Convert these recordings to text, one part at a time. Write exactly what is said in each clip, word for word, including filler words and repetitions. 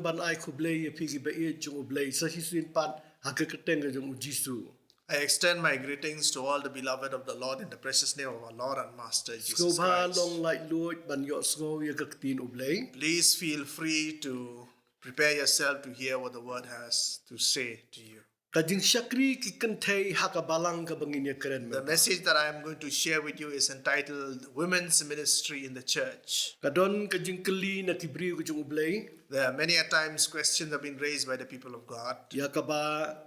Ban ai khublei ïa phi ki ba ïeit jong U Blei sa shisien pat ha ka kyrteng ka jong U Jisu. I extend my greetings to all the beloved of the Lord in the precious name of our Lord and Master Jesus Sngewbha Christ. Long laitluid ban ïohsngew ïa ka ktien U Blei. Please feel free to prepare yourself to hear what the word has to say to you. Ka jingshakri ki kynthei ha ka balang kaba ngin ïakren. The message that I am going to share with you is entitled Women's Ministry in the Church. Ka don ka jingkylli na ki briew ka jong U Blei. There are many a times questions have been raised by the people of God. Ïa kaba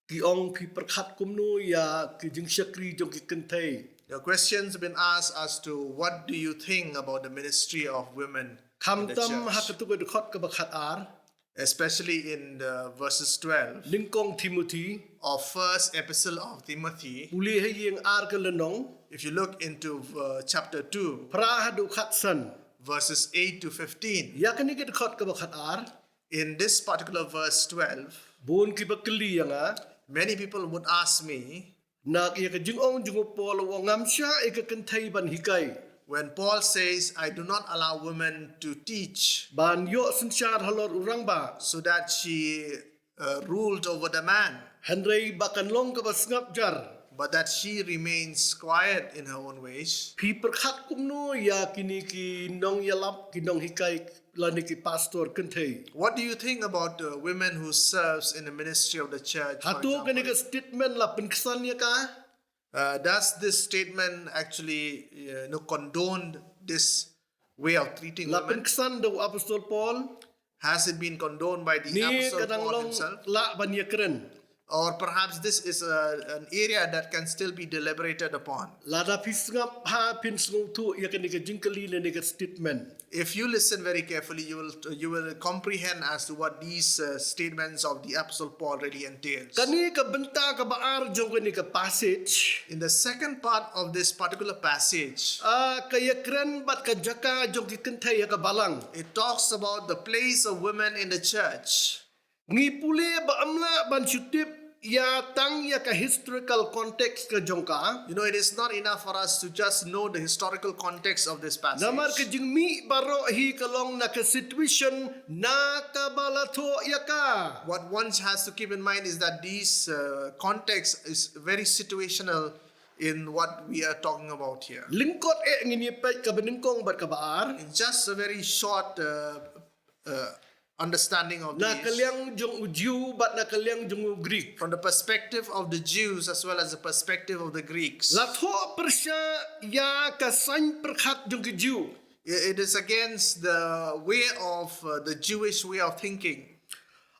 ki ong, phi pyrkhat kumno ïa ki jingshakri jong ki kynthei? The questions have been asked as to what do you think about the ministry of women in the Khamtam ha church? Katu ka dkhot kaba khatar. Especially in the verses twelve Nyngkong Timothy. Of First Epistle of Timothy. Pule ha ïing ar ka lynnong. If you look into uh, chapter two, Phra haduh khatsan. Verses eight to fifteen. Ïa kane ka dkhot kaba khatar. In this particular verse twelve, Bun kiba kylli ïa nga. Many people would ask me, Na ïa ka jingong jong u Paul u ong ngam shah ïa ka kynthei ban hikai. When Paul says, I do not allow women to teach. Ban ïoh synshar halor u rangbah. So that she uh, ruled over the man. Hynrei ba kan long kaba sngap jar. But that she remains quiet in her own ways. Phi pyrkhat kumno ïa kine ki nongïalap, ki nonghikai lane ki pastor kynthei? What do you think about uh, women who serves in the ministry of the church? Hato kane ka statement la pynksan ïa ka? Uh, does this statement actually uh, you know, condone this way of treating La women? Pynksan da u Apostol Paul? Has it been condoned by the Ne Apostle ka dang Paul long himself? Lah ban ïakren? Or perhaps this is a, an area that can still be deliberated upon. Lada phi sngap ha phin sngewthuh ïa kane ka jingkylli lane ka statement. If you listen very carefully, you will you will comprehend as to what these uh, statements of the Apostle Paul really entails. Kane ka bynta kaba ar jong kane ka passage. In the second part of this particular passage, Ah, ka ïakren bad ka jaka jong ki kynthei ha ka balang. It talks about the place of women in the church. Ngi pule ba ym lah ban shu tip ïa tang ïa ka historical context ka jong ka. You know, it is not enough for us to just know the historical context of this passage. Namar ka jingmih baroh hi ka long na ka situation na kaba la thoh ïa ka. What one has to keep in mind is that this uh, context is very situational in what we are talking about here. Lyngkot eh ngin ïa peit kaba nyngkong bad kaba ar. In just a very short uh, uh, understanding of Na ka this, liang jong u Jew bad na ka liang jong u Greek. From the perspective of the Jews as well as the perspective of the Greeks. La thoh pyrshah ïa ka saiñ pyrkhat jong ki Jew. It is against the way of uh, the Jewish way of thinking.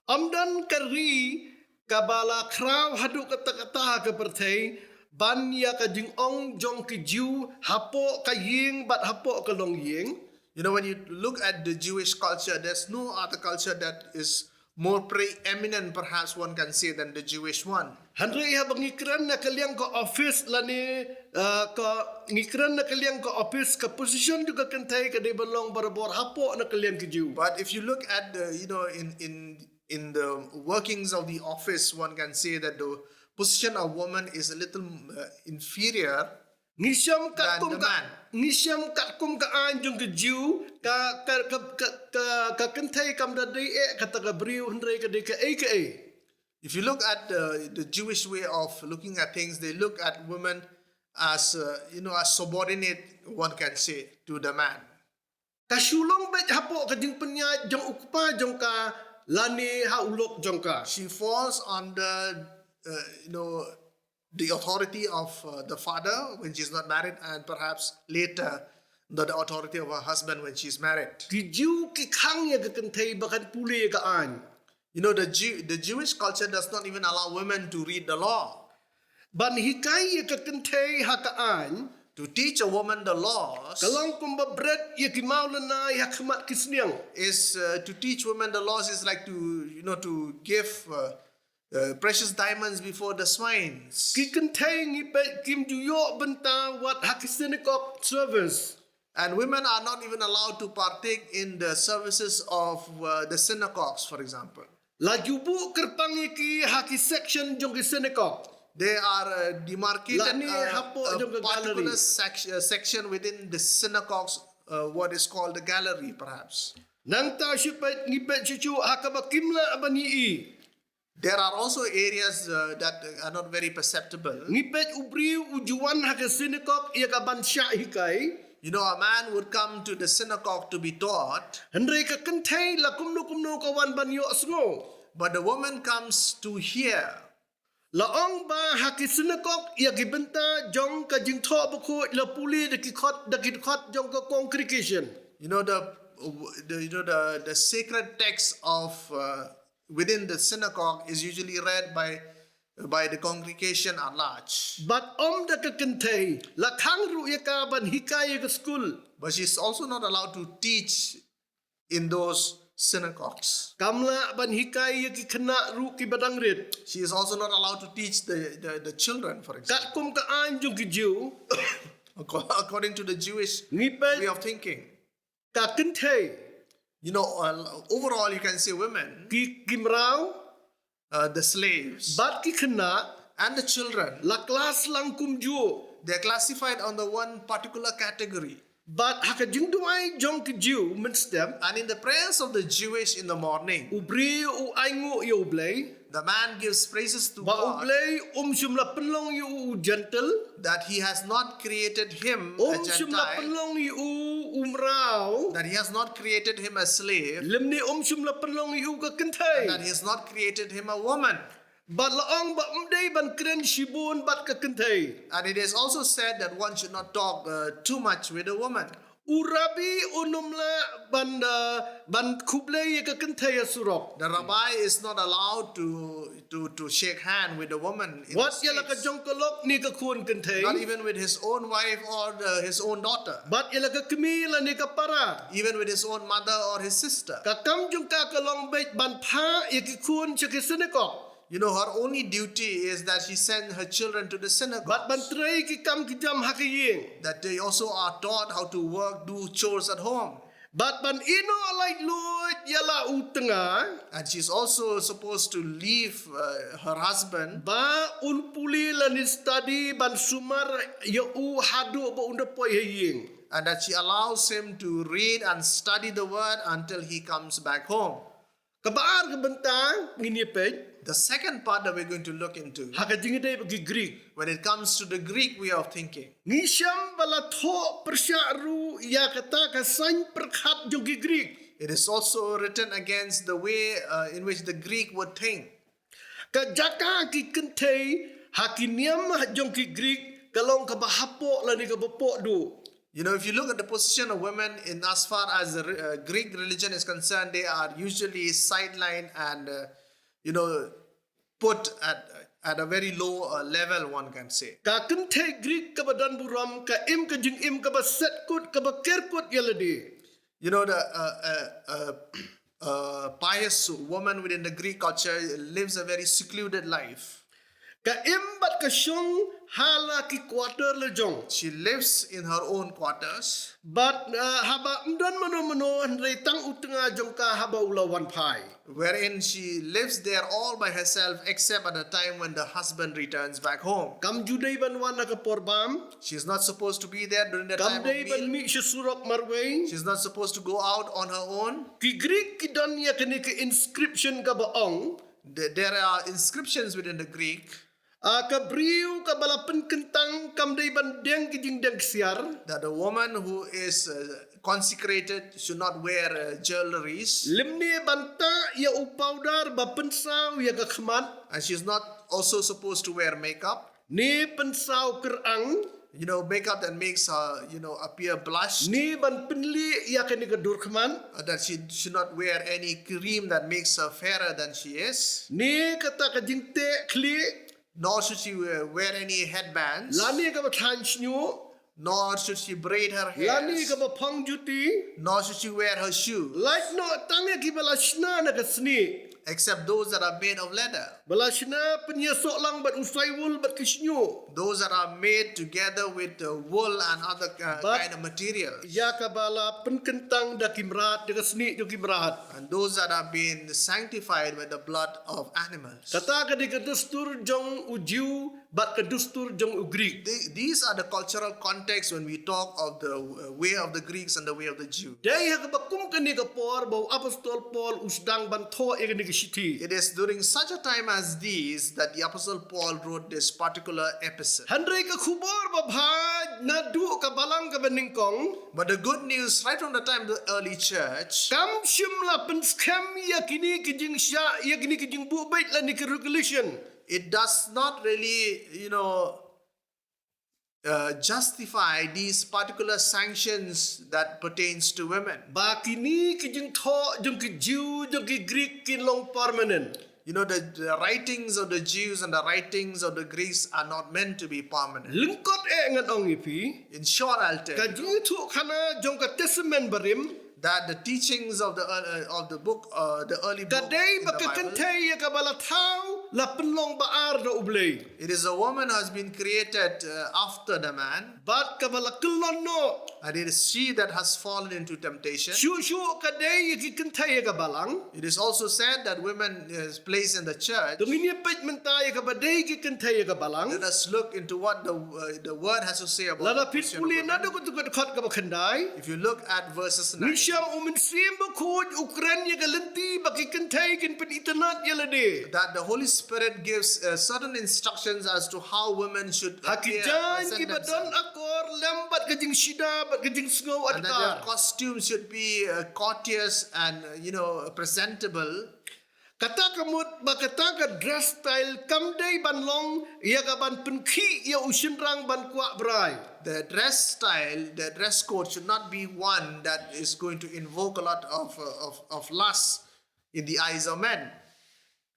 Ym don ka ri kaba la khraw haduh katta katta ha ka pyrthei ban ïa ka jingong jong ki Jew hapoh ka ïing bad hapoh ka longïing. You know, when you look at the Jewish culture, there's no other culture that is more preeminent, perhaps one can say, than the Jewish one. Hynrei haba ngi kren na ka liang ka office lane, uh, ka ngi kren na ka liang ka office, ka position jong ka kynthei ka dei ban long barabor hapoh na ka liang ki Jew. But if you look at the, you know, in in in the workings of the office, one can say that the position of woman is a little uh, inferior. Ngi shem katkum ka ngi shem katkum ka aiñ jong ki Jew, ka ka ka ka, ka, ka kynthei kam da dei eh kata ka briew, hynrei ka dei kaei kaei. If you look at the, the Jewish way of looking at things, they look at women as uh, you know, as subordinate, one can say, to the man. Ka shu long beit hapoh ka jingpynïaid jong u kpa jong ka lane ha u lok jong ka. She falls under uh, you know, the authority of uh, the father when she's not married, and perhaps later the, the authority of her husband when she's married. Ki Jew ki khang ïa ka kynthei ba kan pule ïa ka aiñ. You know, the, Jew, the Jewish culture does not even allow women to read the law. Ban hikai ïa ka kynthei ha ka aiñ. To teach a woman the laws. Ka long kumba bret ïa ki mawlynnai ha khmat ki sniang. Is uh, to teach women the laws is like to, you know, to give uh, uh, precious diamonds before the swines. Ki kynthei ngi peit kim ju ïoh bynta wat ha ki synagogue service. And women are not even allowed to partake in the services of uh, the synagogues, for example. La ju buh kyrpang ïa ki ha ki section jong ki synagogue. They are uh, demarcated uh, a particular sec- uh, section within the synagogues, uh, what is called the gallery, perhaps. Nangta shu peit, ngi peit shuh shuh ha kaba kim lah ban ïohi. There are also areas uh, that are not very perceptible. Ngi peit u briew u ju wan ha ka synagogue ïa ka ban shah hikai. You know, a man would come to the synagogue to be taught, Hynrei ka kynthei la kumno kumno ka wan ban ïohsngew. But the woman comes to hear. La ong ba ha ki synagogue ïa ki bynta jong ka jingthoh bakhuid la pule da ki khot, da ki khot jong ka congregation. You know the, the you know the the sacred text of uh, within the synagogue is usually read by by the congregation at large. Bad ym da ka kynthei, la khang ruh ïa ka ban hikai ïa ka skul. But she's also not allowed to teach in those synagogues. Kam lah ban hikai ïa ki khynnah ruh ki ba dang rit. She is also not allowed to teach the, the, the children, for example. Katkum ka aiñ jong ki Jiw, Acco- According to the Jewish ngi peit way of thinking. Ka kynthei, You know, uh, overall, you can say women, ki ki mraw, uh, the slaves, bad ki khynnah, and the children, la class lang kumjuh. They're classified under one particular category. Bad ha ka jingduwai jong ki Jiw mynstep, And in the prayers of the Jewish in the morning, u briew u ainguh ïa U Blei. The man gives praises to Ba U God Blei um shym la pynlong ïa u u Gentile. That he has not created him a Um shym la Gentile, pynlong ïa u u mraw. That he has not created him a slave, Lymne um shym la pynlong ïa u ka kynthei. That he has not created him a woman. Bad la ong ba ym dei ban kren shibun bad ka kynthei. And it is also said that one should not talk uh, too much with a woman. U rabbi um lah ban, uh, ban khublei ïa ka kynthei ha surok. The rabbi is not allowed to, to, to shake hand with a woman. In Wat the ïa la ka streets. Jong ka lok ne ka khun kynthei. Not even with his own wife or uh, his own daughter. Bad ïa la ka kmie la ne ka para. Even with his own mother or his sister. Ka kam jong ka ka long beit ban phah ïa ki khun sha ki synagogue. You know, her only duty is that she sends her children to the synagogue. Bad ban trei ki kam ki jam ha ka ïing. That they also are taught how to work, do chores at home. Bad ban ïehnoh laitluid ïa la u tnga. And she's also supposed to leave uh, her husband. Ba un pule lane study ban sumar ïa u haduh ba un da poi ha ïing. And that she allows him to read and study the word until he comes back home. Kaba ar ka bynta ngin ïa peit. The second part that we're going to look into, Ha ka jingïadei bad ki Greek. When it comes to the Greek way of thinking, Ngi shem ba la thoh pyrshah ruh ïa kata ka saiñ pyrkhat jong ki Greek. It is also written against the way uh, in which the Greek would think. Ka jaka ki kynthei ha ki niam jong ki Greek ka long kaba hapoh lane kaba poh duh. You know, if you look at the position of women in as far as the uh, Greek religion is concerned, they are usually sidelined and, uh, you know, put at, at a very low uh, level, one can say. Ka kynthei Greek kaba don burom ka im ka jingim kaba set kut kaba ker kut ïa lade. You know, the uh, uh, uh, uh, pious woman within the Greek culture lives a very secluded life. Ka im bad ka shong ha la ki quarter la jong. She lives in her own quarters. Bad uh, haba ym don mano mano hynrei tang u tnga jong ka haba u la wan phai. Wherein she lives there all by herself except at the time when the husband returns back home. Kam ju dei ban wan ha ka por bam. She is not supposed to be there during the Kam time of dei ban meal. Mih sha surok marwei. She is not supposed to go out on her own. Ki Greek ki don ïa kane ka inscription kaba ong. Th- There are inscriptions within the Greek. Ah, ka briew kaba la pynkyntang kam dei ban deng ki jingdeng ksiar. That a woman who is uh, consecrated should not wear uh, jewelries. Lymne ban tah ïa u powder ba pynsaw ïa ka khmat. And she's not also supposed to wear makeup. Ne pynsaw kyrang. You know, makeup that makes her, you know, appear blush. Ne ban pynlieh ïa kane ka dur khmat. Uh, that she should not wear any cream that makes her fairer than she is. Ne kata ka jingteh khlieh. Nor should she wear, wear any headbands. Lane kaba thain shñiuh. Nor should she braid her hair. Lane kaba phong juti. Nor should she wear her shoes. Lait noh tang ïa kiba la shna na ka snieh. Except those that are made of leather. Ba la shna pynïasoh lang bad u saiwul bad ka shñiuh. Those that are made together with the wool and other uh, But- kind of materials. Ïa kaba la pynkyntang da ki mrad, da ka snieh da ki mrad. And those that have been sanctified by the blood of animals. Kata ka dei ka dustur jong u Jiw bad ka dustur jong u Greek. The- these are the cultural contexts when we talk of the uh, way of the Greeks and the way of the Jews. Dei ha kaba kum kane ka por ba u Apostol Paul u sdang ban thoh ïa kane ka shithi. It is during such a time as these that the Apostle Paul wrote this particular epistle. Hynrei ka khubor babha naduh ka balang kaba nyngkong. But the good news, right from the time of the early church, Kam shym la pynskhem ïa kine ki jingshah, ïa kine ki jingbuh beit lane ki regulation. It does not really, you know, uh, justify these particular sanctions that pertains to women. Ba kine ki jingthoh jong ki Jew, jong ki Greek kin long permanent. You know, the, the writings of the Jews and the writings of the Greeks are not meant to be permanent. Lyngkot eh ngan ong ïa phi. In short, I'll tell Ka you jingïathuhkhana jong ka Testament Barim. That the teachings of the uh, of the book, uh, the early Ka book dei in ba the ka Bible, kynthei ïa kaba la thaw, la pynlong ba ar da u Blei. It is a woman who has been created uh, after the man, Bad kaba la kyllon noh. and it is she that has fallen into temptation. Shuh shuh ka dei ïa ki kynthei ïa ka balang. It is also said that women is placed in the church. Dang ïa peit mynta ïa kaba dei ki kynthei ïa ka balang. Let us look into what the uh, the word has to say about Lada the phi Christian pule woman. Naduh ka dkhot kaba khyndai. If you look at verses nine, Ngi shem u Mynsiem Bakhuid u kren ïa ka lynti ba ki kynthei kin pynitynnad ïa lade. That the Holy Spirit gives uh, certain instructions as to how women should Ha ki appear, jaiñ present kiba don themselves. Akor lem bad ka jingshida bad ka jingsngew adkar. And that their costume should be uh, courteous and uh, you know presentable. Kata ka mut ba kata ka dress style kam dei ban long ïa ka ban pynkhih ïa u shynrang ban kwah brai. The dress style, the dress code should not be one that is going to invoke a lot of, uh, of, of lust in the eyes of men.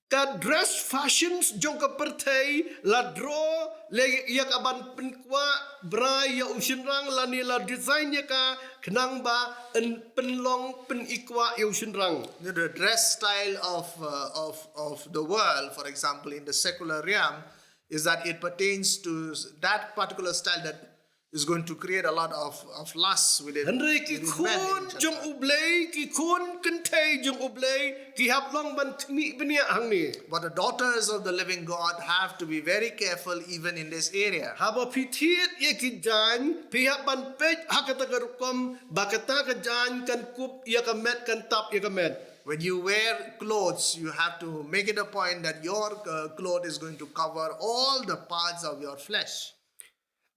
Ka dress fashions jong ka pyrthei la draw ïa ka ban pynkwah brai ïa u shynrang lane la design ïa ka khnang ba yn pynlong pynikwah ïa u shynrang. You know, the dress style of, uh, of, of the world, for example, in the secular realm, is that it pertains to that particular style that is going to create a lot of, of lust within, Hynrei ki khun jong U Blei, ki khun kynthei jong U Blei, ki hap long ban khmih bniah hangne. But the daughters of the living God have to be very careful even in this area. Haba phi thied ïa ki jaiñ, phi hap ban peit ha kata ka rukom, ba kata ka jaiñ kan kup ïa ka met, kan tap ïa ka met. When you wear clothes, you have to make it a point that your uh, cloth is going to cover all the parts of your flesh.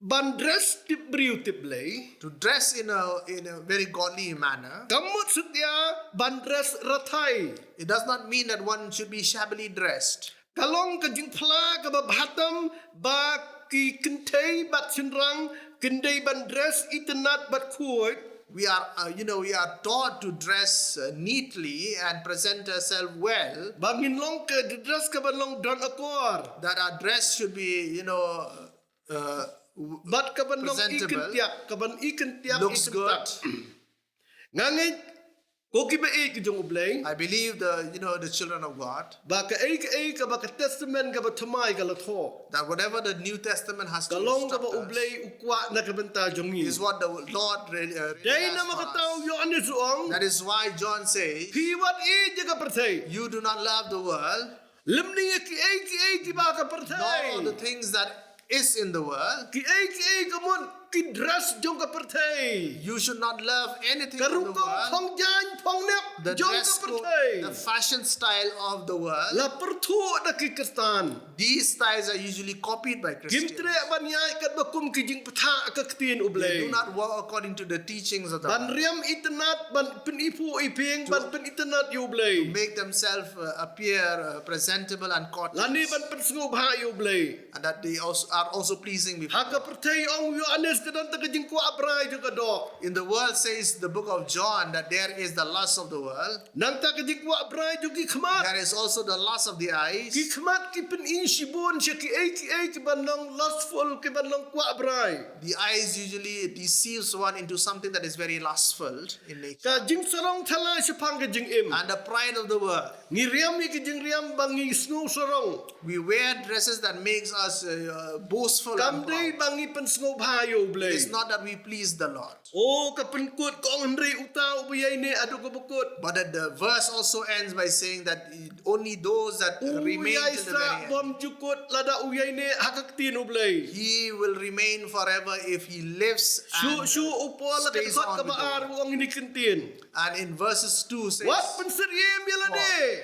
Ban dress tip briew tip Blei. To dress in a in a very godly manner. Kam mut satia ban dress rathai. It does not mean that one should be shabbily dressed. Ka long ka jingphla kaba bha tam ba ki kynthei bad shynrang kin dei ban dress itynnad bad khuid. We are, uh, you know, we are taught to dress uh, neatly and present ourselves well. Ba ngin long ka dress kaban long don akor. That our dress should be, you know, uh, w- Bad kaban long i presentable, kyntiak, kaban i kyntiak, i looks kyntiak. Good. Nga ngeit, ko kiba ïeit ki jong U Blei. I believe the, you know, the children of God. Ba kaei kaei kaba ka testament kaba thymmai ka la thoh. That whatever the New Testament has to instruct us. Ka long kaba U Blei u kwah na ka bynta jong ngi. Is what the Lord really, uh, really has for us. Dei namar kata u Ïoannis u ong. That is why John says, Phi wat ïeit ïa ka pyrthei. You do not love the world. Lymne ïa kiei kiei kiba ha ka pyrthei. Nor all the things that is in the world. Kiei kiei ka mut ki dress jong ka pyrthei. You should not love anything in the world. Ka rukom phong jaiñ phong nep jong ka pyrthei. The dress code, the fashion style of the world. La pyrthuh da ki Khristan. These styles are usually copied by Christians. Kim treh ban ïaid katba kum ki jingpyrta ka ktien U Blei. They do not walk according to the teachings of the Bible. Ban riam itynnad, ban pyniphuh iphieng, ban pyn- itynnad ïa U Blei. To make themselves uh, appear uh, presentable and courteous. Lane ban pynsngewbha ïa U Blei. And that they also, are also pleasing before God. Ha ka pyrthei, ong u Ïoannis, ka don tang ka jingkwah brai jong ka doh. In the world, says the book of John, that there is the lust of the world. Nangta ka jingkwah brai jong ki khmat. There is also the lust of the eyes. Ki khmat ki pyni shibun sha kiei kiei kiban long lustful, kiban long kwah brai. The eyes usually deceives one into something that is very lustful in nature. Ka jingsarong thala shaphang ka jingim. And the pride of the world. Ngi riam ïa ki jingriam ba ngi sngew sarong. We wear dresses that makes us uh, boastful. Kam dei ba ngi pynsngewbha ïa U Blei. It's not that we please the Lord. O ka pynkut ka ong, hynrei uta uba ïaineh haduh kaba kut. But that the verse also ends by saying that only those that remain till the very end. U ïaisah bymjukut lada u ïaineh ha ka ktien U Blei. He will remain forever if he lives and uh, stays on with the word. Shuh shuh u Paul ha ka dkhot kaba ar u ong ïa kine ki ktien. And in verses two says, wat pynsyriem ïa lade.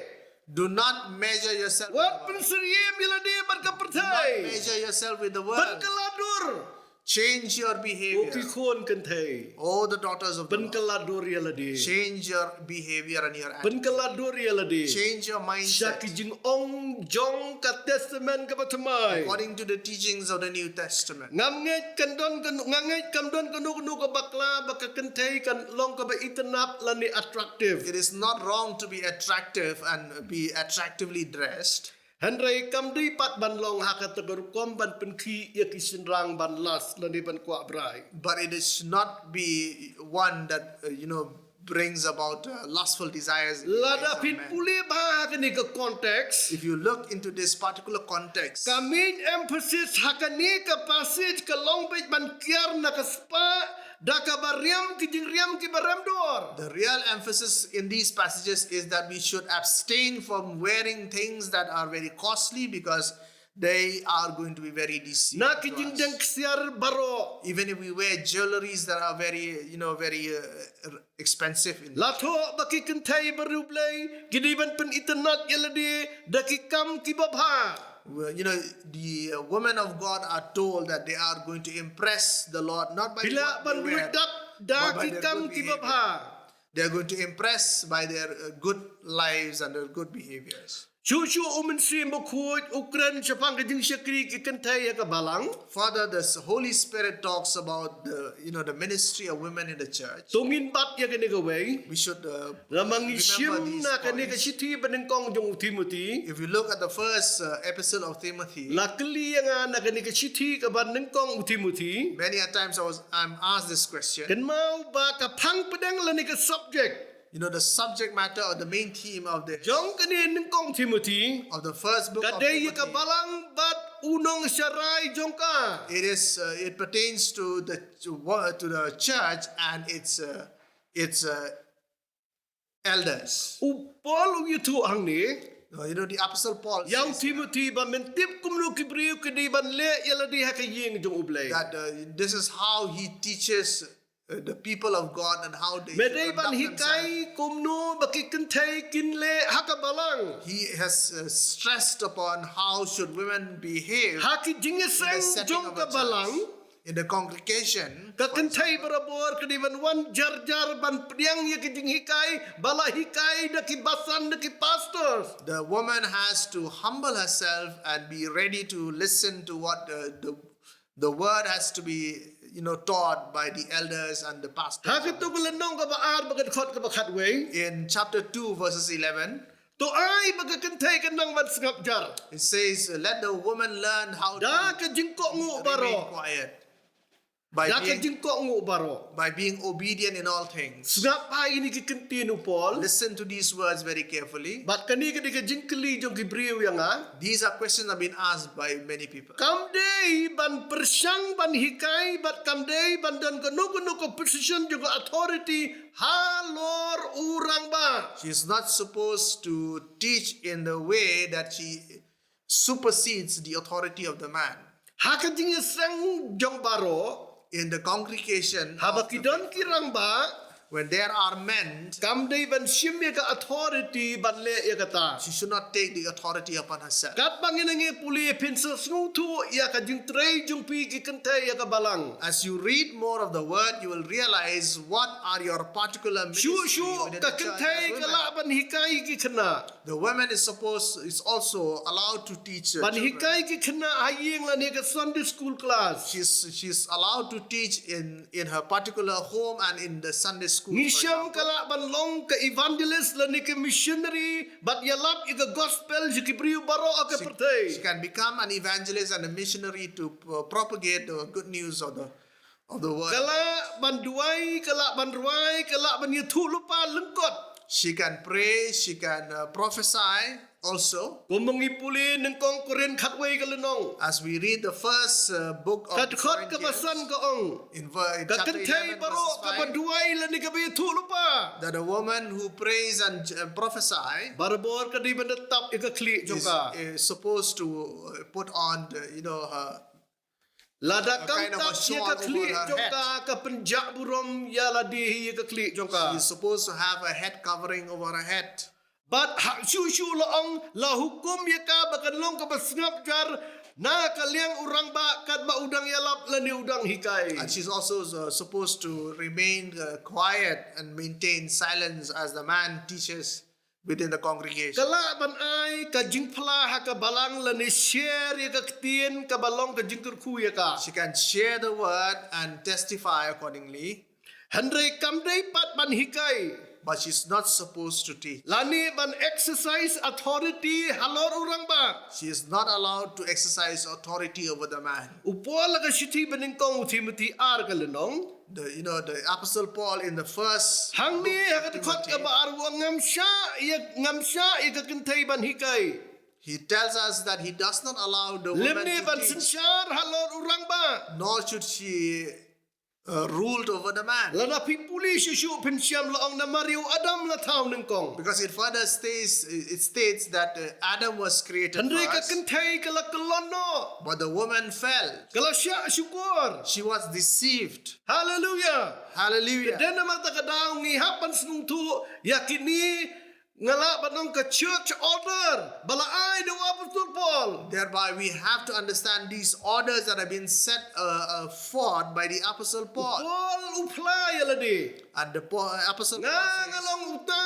Do not measure yourself with the world. Wat pynsyriem ïa lade bad ka pyrthei. Do not measure yourself with the world. Pynkylla dur. Change your behavior. O ki khun kynthei. Oh, the daughters of the Lord. Pynkylla dur ïa lade. Change your behavior and your attitude. Pynkylla dur ïa lade. Change your mindset. Sha ki jingong jong ka Testament kaba thymmai. According to the teachings of the New Testament. Ngam ngeit kan don kano, ngam ngeit kam don kano kano ka bakla ba ka kynthei kan long kaba itynnad lane attractive. It is not wrong to be attractive and be attractively dressed. Hynrei kam dei pat ban long ha kata ka rukom ban pynkhih ïa ki shynrang ban lust lane ban kwah brai. But it is not be one that uh, you know brings about uh, lustful desires in the eyes of men. Lada phin pule bha ha kane ka context. If you look into this particular context, ka main emphasis ha kane ka passage ka long beit ban kiar na ka spah da kaba riam ki jingriam kiba rem dor. The real emphasis in these passages is that we should abstain from wearing things that are very costly because they are going to be very deceiving to us. Na ki jingdeng ksiar baroh. Even if we wear jewelries that are very, you know, very uh, expensive in nature. La thoh ba ki kynthei bariewblei ki dei ban pynitynnad ïa lade da ki kam kiba bha. Well, you know, the uh, women of God are told that they are going to impress the Lord not by what they wear, but by their good behavior. Ki lah ban ruh dap da ki kam kiba bha. They are going to impress by their uh, good lives and their good behaviors. Shuh shuh U Mynsiem Bakhuid u kren shaphang ka jingshakri ki kynthei ha ka balang. Further, the s- Holy Spirit talks about the, you know, the ministry of women in the church. To ngin bat ïa kane kawei. We should uh, remember these points. Lada ngi shim na kane ka shithi banyngkong jong u Timothy. If you look at the first uh, epistle of Timothy, la kylli ïa nga na kane ka shithi kaba nyngkong u Timothy. Many a times I was, I'm asked this question. Kynmaw ba ka phang pdeng lane ka subject. You know, the subject matter or the main theme of the jong kane nyngkong Timothy, of the first book of Timothy, ka dei ïa ka balang bad u nongsharai jong ka. It is, uh, it pertains to the to the church and its uh, its uh, elders. U Paul u ïathuh hangne. Uh, you know, the apostle Paul ïa u Timothy ba men tip kumno ki briew ki dei ban leh ïa lade ha ka ïing jong U Blei. That uh, this is how he teaches uh, the people of God and how they should conduct themselves. Me dei ban hikai kumno ba ki kynthei kin leh ha ka balang. He has uh, stressed upon how should women behave ha ki jingïaseng jong ka balang. In the congregation, ka kynthei barabor ka dei ban wan jar jar ban pdiang ïa ki jinghikai ba la hikai da ki basan da ki pastors. The woman has to humble herself and be ready to listen to what uh, the The word has to be, you know, taught by the elders and the pastors. Ha katu ka lynnong kaba ar bad ka dkhot kaba khatwei. In chapter two, verses eleven. To ai ba ka kynthei kan nang ban sngap jar. It says, let the woman learn how to remain quiet. Da ka jingkohnguh baroh. By being, da ka jingkohnguh baroh. By being obedient in all things. Sngap ha kine ki kyntien u Paul. Listen to these words very carefully. Bad kane ka dei ka jingkylli jong ki briew ïa nga. These are questions that have been asked by many people. Kam dei ban pyrshang ban hikai bad kam dei ban don kano kano ka position jong ka authority halor u rangbah. She is not supposed to teach in the way that she supersedes the authority of the man. Ha ka jingïaseng jong baroh. In the congregation, haba ki don ki rangbah, when there are men, kam dei ban shim ïa ka authority ban leh ïa kata. She should not take the authority upon herself. Katba ngin nang ïa pule phin sa sngewthuh ïa ka jingtrei jong phi ki kynthei ïa ka balang. As you read more of the word, you will realize what are your particular ministry within the church as women. Shuh shuh ka kynthei ka lah ban hikai ki khynnah. The woman is supposed is also allowed to teach uh, children. Ban hikai ki khynnah ha ïing lane ka Sunday school class. She's she's allowed to teach in in her particular home and in the Sunday school, for example. Ngi shem ka lah ban long ka evangelist lane ka missionary bad ïalap ïa ka gospel sha ki briew baroh ha ka pyrthei. She can become an evangelist and a missionary to uh, propagate the good news of the of the word. Ka lah ban duwai, ka lah ban rwai, ka lah ban ïathuhlypa lyngkot. She can pray, she can uh, prophesy also. Kumba ngi pule nyngkong Korinth khatwei ka lynnong. As we read the first uh, book of Ka dkhot kaba Corinthians, san ka ong. In ver- in Ka chapter kynthei eleven, baroh verses kaba five, duwai lane kaba ïathuhlypa. That a woman who prays and uh, prophesy Barabor ka dei ban da tap ïa ka khlieh jong is, ka. Is supposed to uh, put on the, you know, her Lada a kam kind of a tap ïa shawl ka over khlieh her jong head. Ka, ka pynjah burom ïa lade hi ïa ka khlieh jong ka. She is supposed to have a head covering over her head. Bad ha shuh shuh la ong, la hukum ïa ka ba kan long kaba sngap jar na ka liang u rangbah katba u dang ïalap lane u dang hikai. And she's also uh, supposed to remain uh, quiet and maintain silence as the man teaches within the congregation. Ka lah ban ai ka jingphla ha ka balang lane share ïa ka ktien kaba long ka jingkyrkhu ïa ka. She can share the word and testify accordingly. Hynrei kam dei pat ban hikai. But she's not supposed to teach. Lane ban exercise authority halor u rangbah. She is not allowed to exercise authority over the man. U Paul ha ka shithi banyngkong u Timothy ar ka lynnong. The, you know, the Apostle Paul in the first Hangne book ha of ka dkhot Timothy, kaba ar u ong ngam shah ïa, ngam shah ïa ka kynthei ban hikai. He tells us that he does not allow the woman Lymne to ban teach, synshar halor u rangbah. Nor should she uh, ruled over the man. Lada phi pule shuh shuh phin shem la ong namar ïa u Adam la thaw nyngkong. Because it further states, it states that uh, Adam was created Hynrei ka first, kynthei ka la kyllon noh. But the woman fell. Ka la shah shukor. She was deceived. Hallelujah. Hallelujah. Ka dei namar kata ka daw ngi hap ban sngewthuh ïa kine nga lah ban ong ka church order ba la ai da u Apostol Paul. Thereby we have to understand these orders that have been set uh, uh, forth by the Apostle Paul. Paul u phla ïa lade. And the Paul, Apostle Paul Nga, says, nga long uta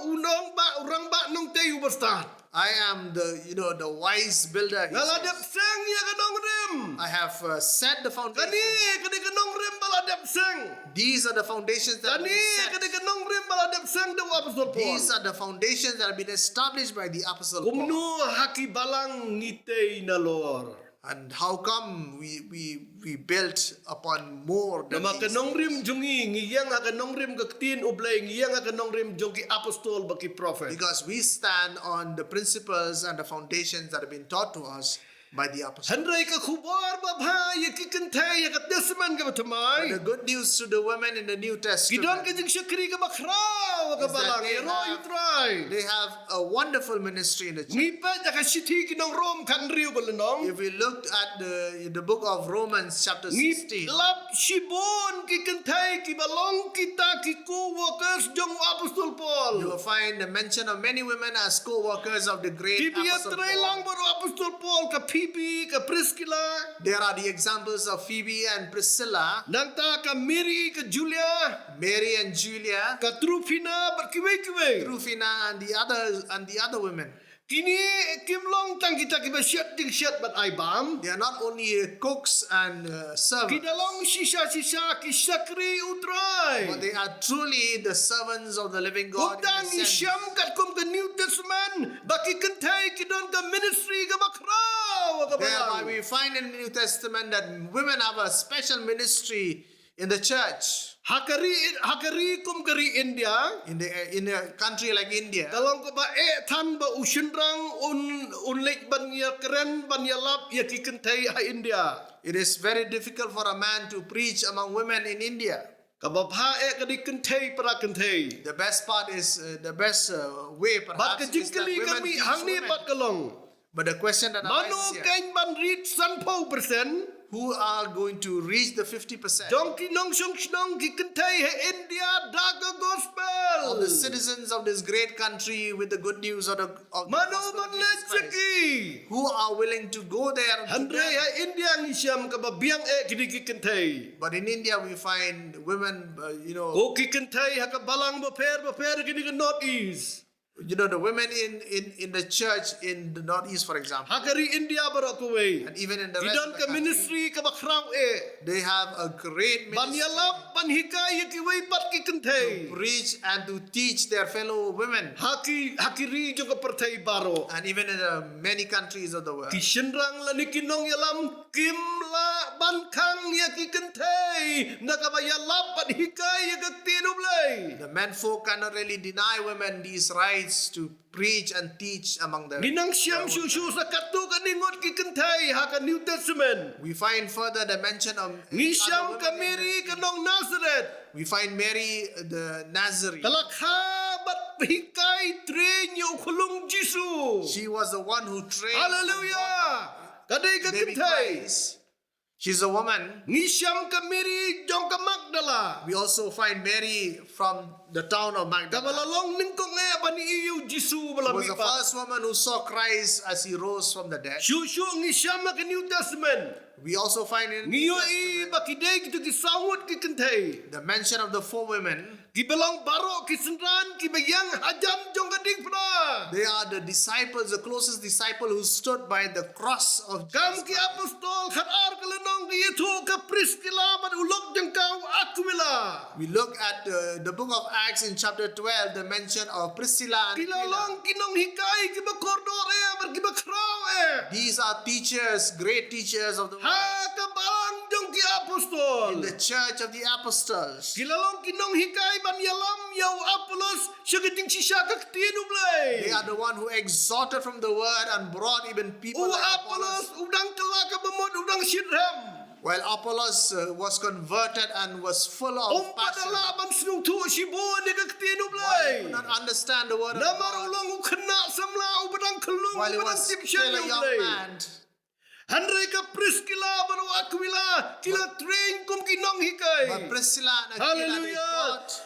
u nongbah, u rangbah nongtei uba stad. I am the, you know, the wise builder, he Nga la says. Dep seng ïa ka nongrim. I have uh, set the foundation. Kane ka dei ka nongrim ba la dep seng. These are the foundations that have Kane been set. Ka dei ka nongrim ba la dep seng da u Apostol Paul. These are the foundations that have been established by the Apostle Paul. Kumno ha ki balang ngi tei nalor. And how come we, we, we built upon more than Namar ka these nongrim things? Jong ngi, ngi ïeng ha ka nongrim ka ktien U Blei, ngi ïeng ha ka nongrim jong ki apostol bad ki prophet. Because we stand on the principles and the foundations that have been taught to us by the apostles. Hynrei ka khubor babha ïa ki kynthei ha ka Testament kaba thymmai. But the good news to the women in the New Testament Ki don ka jingshakri kaba khraw ha ka balang, ïaroh ïa U Trai. They have a wonderful ministry in the church. Ngi peit ha ka shithi ki nong Rom khathynriew ka lynnong. If we looked at the, the book of Romans chapter sixteen, Ngi lap shibun ki kynthei kiba long kita ki co-workers jong u Apostol Paul. You will find the mention of many women as co-workers of the great Apostle Paul. Kiba ïatrei lang bad u Apostol Paul, ka Phoebe, ka Priscilla. There are the examples of Phoebe and Priscilla. Nangta ka Mary, ka Julia. Mary and Julia. Ka Tryphena bad kiwei kiwei. Tryphena and the other, and the other women. Kine kim long tang kita kiba shet jingshet bad ai bam. They are not only uh, cooks and uh, servants. Ki da long shisha shisha ki shakri U Trai. But they are truly the servants of the living God in a sense. Kumta ngi shem katkum ka New Testament ba ki kynthei ki don ka ministry kaba khraw kaba Thereby we find in the New Testament that women have a special ministry in the church. Ha ka ri, ha ka ri kum ka ri India. In the, in a country like India, ka long kaba eh than ba u shynrang un, un leit ban ïakren, ban ïalap ïa ki kynthei ha India. It is very difficult for a man to preach among women in India. Kaba bha eh ka dei kynthei para kynthei. The best part is, uh, the best uh, way perhaps is that women teach women. Bad ka jingkylli ka mih hangne pat ka long. But the question that arises here, mano keiñ ban rit sanphew percent? Who are going to reach the fifty percent? Jong ki nongshong shnong ki kynthei ha India da ka gospel. Of the citizens of this great country with the good news of the, of the gospel of Jesus Christ. Mano ban leit sha ki? Who are willing to go there to them? Hynrei ha India ngi shem kaba biang eh ki dei ki kynthei. But in India we find women, uh, you know, ko ki kynthei ha ka balang bapher bapher ki dei ka North East. You know, the women in, in, in the church in the Northeast, for example, ha ka ri India baroh kawei, and even in the ki rest don of the ka country, ministry kaba khraw eh, they have a great ministry, ban ïalap ban hikai ïa kiwei pat ki kynthei, to preach and to teach their fellow women, ha ki, ha ki ri jong ka pyrthei baroh. And even in the many countries of the world, ki shynrang lane ki nongïalam kim lah ban khang ïa ki kynthei na kaba ïalap bad hikai ïa ka ktien U Blei. The men folk cannot really deny women these rights to preach and teach among the, ngi nang shem shuh shuh sa katto katne ngut ki kynthei ha ka New Testament. We find further the mention of, ngi shem ka Mary ka nong Nazareth. We find Mary the Nazarene. Ka la kha bad hikai, train ïa u khyllung Jisu. She was the one who trained. Hallelujah. Ka dei ka kynthei. She's a woman. Ngi shem ka Mary jong ka Magdala. We also find Mary from the town of Magdala. Kaba la long nyngkong eh ban ïohi ïa u Jisu ba la mihpat. She was the first woman who saw Christ as he rose from the dead. Shuh shuh ngi shem ha ka New Testament. We also find in, ngi ïohi ba ki dei kito ki saw ngut ki kynthei. The mention of the four women. Kiba long baroh ki synran kiba ïeng hajan jong ka diengphna. They are the disciples, the closest disciple who stood by the cross of Jesus Christ. Kam Ki Apostol khatar ka lynnong ka ïathuh ka Priskilla bad u lok jong ka u Akwila. We look at, uh, the book of Acts in chapter twelve, the mention of Priscilla and Aquila. Ki la long ki nonghikai kiba kordor eh bad kiba khraw eh. These are teachers, great teachers of the word. Ha ka balang jong ki apostol. In the church of the apostles. Ki la long ki nonghikai ban ïalam ïa u Apollos sha ka jingshisha ka ktien U Blei. They are the one who exhorted from the word and brought even people like Apollos. U Apollos u dang kylla kaba mut, u dang shitrhem. While Apollos, uh, was converted and was full of passion. Um pat da lah ban sngewthuh shibun ïa ka ktien U Blei. While he could not understand the word of God. Namar u long u khynnah samla uba dang khyllung, uba dang tip sha U Blei. While he was still a young man. Hynrei ka Priskilla bad u Akwila ki la train kum ki nonghikai. But Priscilla and Aquila, they taught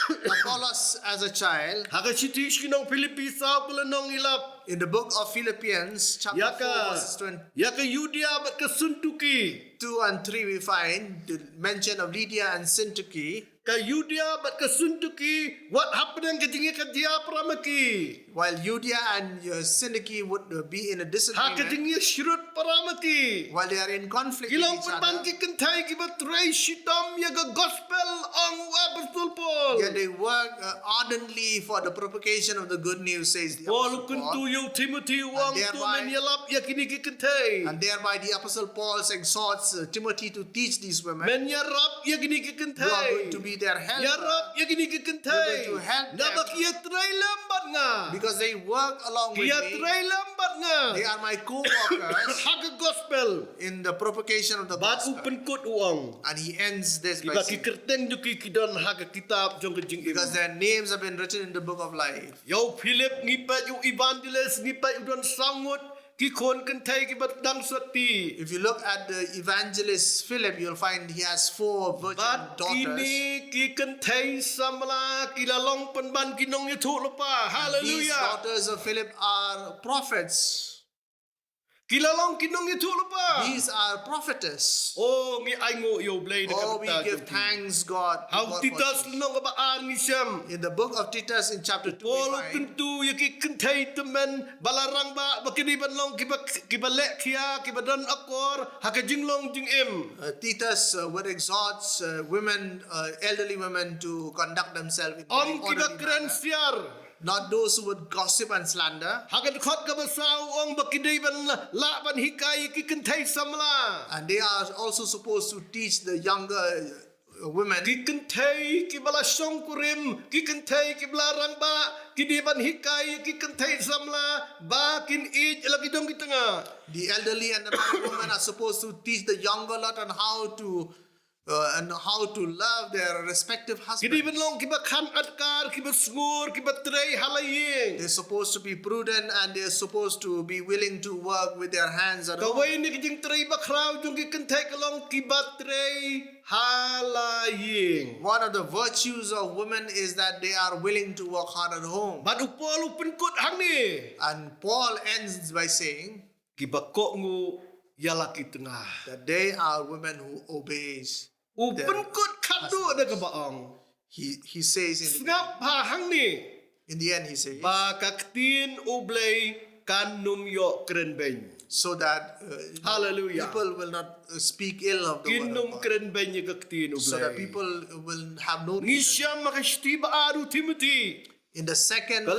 Apollos as a child. Hallelujah. Ha ka shithi sha ki nong Philippi saw ka lynnong ngi lap. In the book of Philippians, chapter four, verses twenty. Ïa ka, ïa ka Euodia bad ka Syntyche. Two and three we find the mention of Euodia and Syntyche. Ka Euodia bad ka Syntyche, wat hapdeng ka jingïakajia para ma ki. While Euodia and, uh, Syntyche would, uh, be in a disagreement, ha ka jingïashrut para ma ki, while they are in conflict with each other, ki long pynban ki kynthei kiba trei shitom ïa ka gospel, ong u Apostol Paul. Yet they work, uh, ardently for the propagation of the good news, says the Apostle Paul. Paul u kyntu ïa u Timothy, u ong, to men ïalap ïa kine ki kynthei. And thereby the Apostle Paul exhorts, uh, Timothy to teach these women. Men ïarap ïa kine ki kynthei. You are going to be their helper. Ïarap ïa kine ki kynthei. You're going to help them. Naba ki ïatrei lem bad nga. Because they work along with me. Ki ïatrei lem bad nga. They are my co-workers. Ha ka gospel. In the propagation of the gospel. Bad u pynkut u ong. And he ends this by saying, kiba ki kyrteng jong ki ki don ha ka kitab jong ka jingim. Because their names have been written in the book of life. Ïa u Philip ngi peit u evangelist, ngi peit u don saw ngut ki khun kynthei kiba dang sotti. If you look at the evangelist Philip, you'll find he has four virgin daughters. Bad kine ki kynthei samla ki la long pynban ki nongïathuhlypa. Hallelujah. And these daughters of Philip are prophets. Ki la long ki nongïathuhlypa. These are prophetess. Oh, ngi ainguh ïa U Blei da ka bynta jong ki. Oh, we give thanks God, to God for this. Ha u Titus lynnong kaba ar ngi shem. In the book of Titus in chapter two we find. Paul u kyntu ïa ki kynthei tymmen ba la rangbah ba ki dei ban long kiba, kiba leh khia, kiba don akor ha ka jinglong jingim. Uh, Titus, uh, would exhort, uh, women, uh, elderly women to conduct themselves in a very orderly manner. Ym kiba kren siar. Not those who would gossip and slander. Ha ka dkhot kaba saw u ong ba ki dei ban lah ban hikai ki kynthei samla. And they are also supposed to teach the younger, uh, women. Ki kynthei kiba la shongkurim, ki kynthei kiba la rangbah, ki dei ban hikai ki kynthei samla ba kin ïeit la ki dong ki tnga. The elderly and the married women are supposed to teach the younger lot on how to uh, and how to love their respective husbands. Ki dei ban long kiba khang adkar, kiba sngur, kiba trei ha la ïing. They're supposed to be prudent and they're supposed to be willing to work with their hands at home. Kawei na ki jingtrei bakhraw jong ki kynthei ka long kiba trei ha la ïing. One of the virtues of women is that they are willing to work hard at home. Bad u Paul u pynkut hangne. And Paul ends by saying, kiba kohnguh ïa la ki tnga. That they are women who obeys their husbands. U pynkut khadduh da kaba ong. He, he says in the, sngap bha hangne. In the end, he says, ba ka ktien U Blei kan nym ïoh kren beiñ. So that uh, Hallelujah. People will not uh, speak ill of the word of God. Kin nym kren beiñ ïa ka ktien U Blei. So that people will have no reason. Ngi shem ha ka shithi ba ar u Timothy. In the second uh,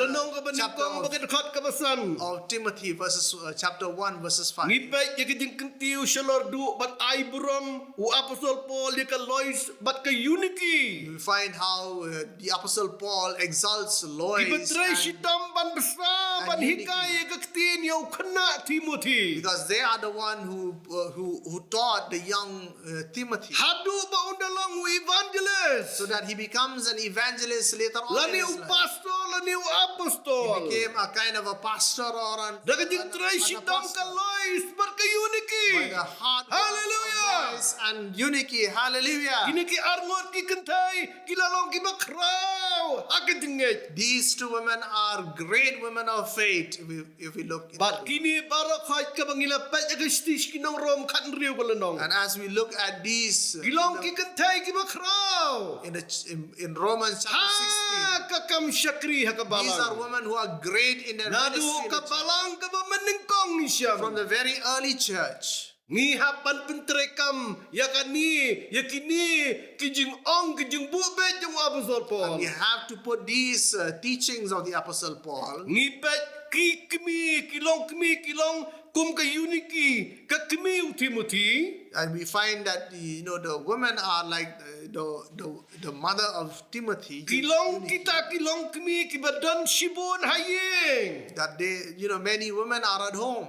chapter of, of Timothy, verses, uh, chapter one, verses five. Ngi peit ïa ka jingkyntiew shalor duh bad ai burom u Apostol Paul ïa ka Lois bad ka Eunike. We find how uh, the Apostle Paul exalts Lois and, and Eunike. Ki ba trei shitom ban bsa, ban hikai ïa ka ktien ïa u khynnah Timothy. Because they are the one who, uh, who, who taught the young uh, Timothy. Haduh ba un da long u evangelist. So that he becomes an evangelist later on in his life. Lane u pastor, lane u apostol. He became a kind of a pastor or an, an apostle. Da ka jingtrei shitom ka Lois bad ka Eunike. By the hard work of Lois and Eunike. Hallelujah. Kine ki arngut ki kynthei ki la long ki ba khraw ha ka jingngeit. These two women are great women of faith. If we, if we look into, bad kine baroh khoit kaba ngi la peit ha ka shithi sha ki nong Rom khathynriew ka lynnong. And as we look at these, uh, ki long ki kynthei ki ba khraw in the ch-, in, in Romans chapter sixteen, ha ka kam shakri ha ka balang. These are women who are great in their ministry in the church. Naduh ka balang kaba mynnyngkong ngi shem. From the very early church. Ngi hap ban pyntreikam ïa kane, ïa kine ki jingong, ki jingbuh beit jong u Apostol Paul. And we have to put these uh, teachings of the Apostle Paul. Ngi peit ki kmie, ki long kmie, ki long kum ka Eunike, ka kmie u Timothy. And we find that the, you know, the women are like the, the, the, the mother of Timothy. Ki long, kita ki long kmie ki ba don shibun ha ïing. That they, you know, many women are at home.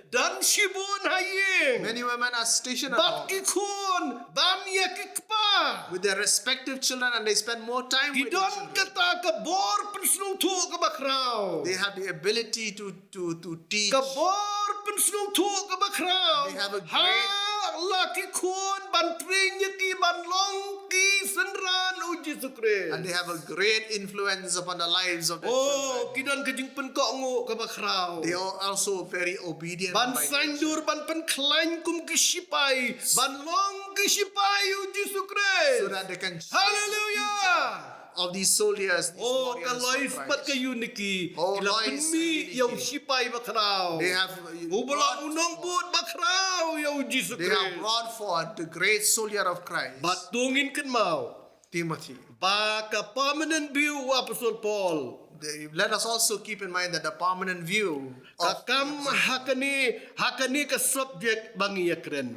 Don shibun ha ïing. Many women are stationed at home. Bad ki khun, bam ïa ki kpa. With their respective children, and they spend more time with their children. Ki don kata ka bor pynsngewthuh ka ba khraw. They have the ability to, to, to teach. Ka bor pynsngewthuh ka ba khraw. They have a great, ha la ki khun ban train ïa ki ban long ki synran u Jisu Khrist. And they have a great influence upon the lives of their children. Oh, ki don ka jingpynkohnguh ka ba khraw. They are also very obedient by nature. Ban saiñdur, ban pynkhlaiñ kum ki shipai, ban long ki shipai u Jisu Khrist. So that they can share the future of these soldiers, these warriors of Christ. Hallelujah. Oh, ka Lois bad ka Eunike, ki la pynmih ïa u shipai ba khraw. They have, uh, u ba long u nongbud ba khraw ïa u Jisu Khrist. They have brought forth the great soldier of Christ. Bad to ngin kynmaw, Timothy. Ba ka permanent view u Apostol Paul. They, let us also keep in mind that the permanent view of, ka kam ha kane, ha kane ka subject ba ngi ïakren.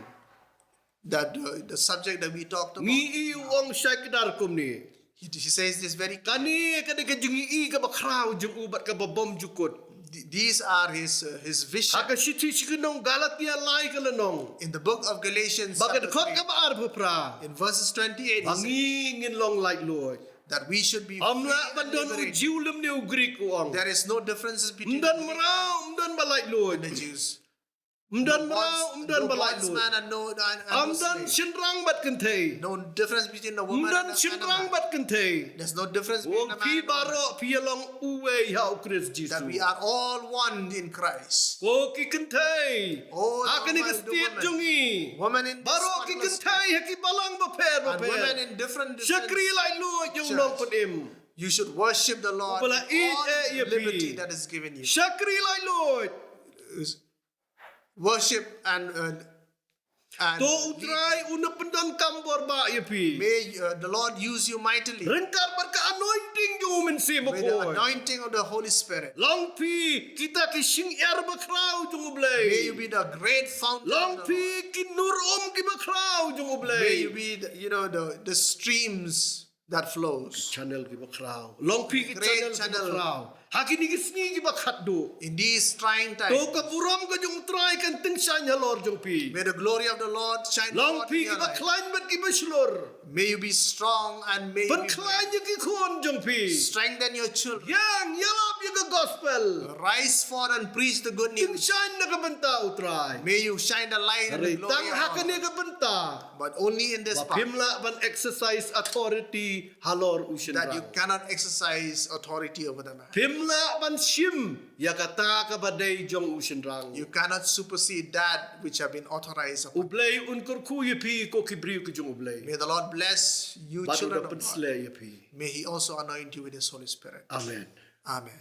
That, uh, the subject that we talked about. Ngi ïohi u ong shai kdar kumne. He, he says this very clearly. Kane, kane ka jingïohi ka ba khraw jong u bad ka ba bymjukut. Th-, these are his, uh, his vision. Ha ka shithi sha ki nong Galatia lai ka lynnong. In the book of Galatians chapter three. Ba ka dkhot ka ba ar ba phra. In verses twenty-eight, he says, ba ngi ngin long laitluid. That we should be free and liberated. Ym lah ban don u Jiw lymne u Grik u ong. There is no differences between the Greek and the Jews. Ym don mraw, ym don ba laitluid. Ym don mraw, ym don ba laitluid. No bondsman and no, and, and no slave. Ym don shynrang bad kynthei. No difference between a woman and a, and a man. Ym don shynrang bad kynthei. There's no difference between a man and a woman. Ong phi baroh phi ïalong uwei ha u Khrist Jisu. That we are all one in Christ. Ko ki kynthei. Oh, the woman, the woman. Ha kane ka state jong ngi. Woman in this particular state. Baroh ki kynthei ha ki balang bapher bapher. And women in different, different church. Shakri laitluid ïa u Nongpynim. You should worship the Lord in all liberty that is given you. U ba la ïeit eh ïa phi. Shakri laitluid. Worship and, uh, and lead. To U Trai un pyndonkam bor bha ïa phi. May, uh, the Lord use you mightily. Ryngkat bad ka anointing jong U Mynsiem Bakhuid. With the anointing of the Holy Spirit. Long phi kita ki shyngiar bakhraw jong U Blei. May you be the great fountain of the Lord. Long phi ki nur um ki bakhraw jong U Blei. May you be the, you know, the, the streams that flows. Ki channel ki bakhraw. Long phi ki channel ki bakhraw. Great channel. Ha kine ki sngi ki ba khatduh. In these trying times. To ka burom ka jong U Trai kan tyngshaiñ halor jong phi. May the glory of the Lord shine forth in your life. Long phi ki bakhlaiñ bad ki bashlur. May you be strong and may you be brave. Pynkhlaiñ ïa ki khun jong phi. Strengthen your children. Ïeng, ïalap ïa ka gospel. Rise forth and preach the good news. Tyngshaiñ na ka bynta U Trai. May you shine the light and the glory of God. Hynrei tang ha kane ka bynta. But only in this part. Ba phim lah ban exercise authority halor u shynrang. That you cannot exercise authority over the man. Phim Lah ban shim ïa kata kaba dei jong u shynrang. You cannot supersede that which have been authorized U upon. Blei un kyrkhu ïa phi ko ki briew ki jong U Blei. May the Lord bless you, Bad u children da of God. pynsleh ïa phi. May He also anoint you with His Holy Spirit. Amen. Amen.